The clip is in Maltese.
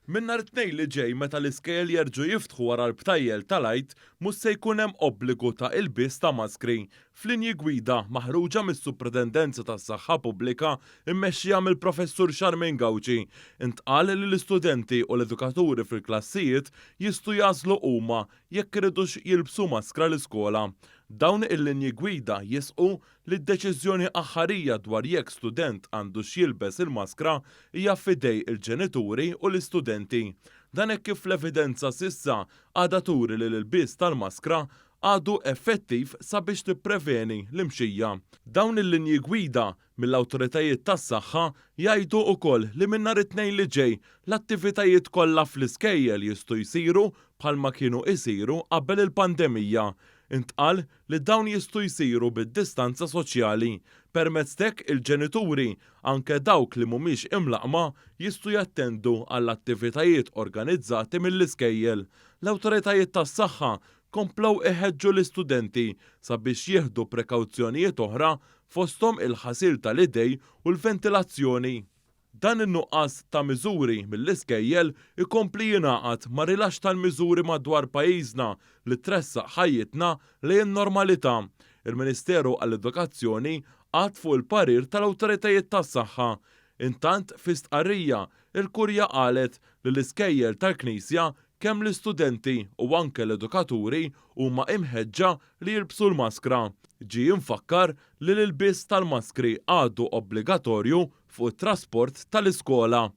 Minn nhar it-Tnejn li ġej meta l-iskejjel jerġgħu jiftħu wara l-btajjel tal-Għid mhux se jkun hemm obbligu ta' ilbies ta' maskri. F'linji gwida maħruġa mis-Supretendenza tas-Saħħa Pubblika mmexxija mill-Professur Charmaine Gauci, intqal li l-istudenti u l-edukaturi fil-klassijiet jistgħu jagħżlu huma jekk iridux jilbsu maskra l-iskola. Dawn il-linji gwida jisħqu li d-deċiżjoni aħħarija dwar jekk student għandux jilbes il-maskra hija f'idej il-ġenituri u l-istudenti. Dan hekk kif l-evidenza s'issa għadha turi li l-ilbies tal-maskra għadu effettiv sabiex tippreveni l-imxija. Dawn il-linji gwida mill-awtoritajiet tas-saħħa jgħidu ukoll li minn nhar it-Tnejn li ġej l-attivitajiet kollha fl-iskejjel jistgħu jsiru bħalma kienu isiru qabel il-pandemija. Intqal li dawn jistgħu jsiru bid-distanza soċjali. Permezz t'hekk il-ġenituri, anke dawk li mhumiex imlaqqma, jistgħu jattendu għall-attivitajiet organizzati mill-iskejjel. L-awtoritajiet tas-saħħa komplew iħeġġu l-istudenti sabiex jieħdu prekawzjonijiet oħra fosthom il-ħasil tal-idej u l-ventilazzjoni. Dan in-nuqqas ta' miżuri mill-iskejjel ikompli jingħaqad ma' rilaxx tal-miżuri madwar pajjiżna li tressaq ħajjitna lejn in-normalità. Il-Ministeru għall-Edukazzjoni qagħad fuq il-parir tal-awtoritajiet tas-saħħa. Intant, fi stqarrija, il-Kurja qalet li l-iskejjel tal-Knisja Kemm l-istudenti u anke l-edukaturi huma imħeġġa li jilbsu l-maskra. Ġie imfakkar li l-ilbies tal-maskri għadu obbligatorju fuq it-trasport tal-iskola.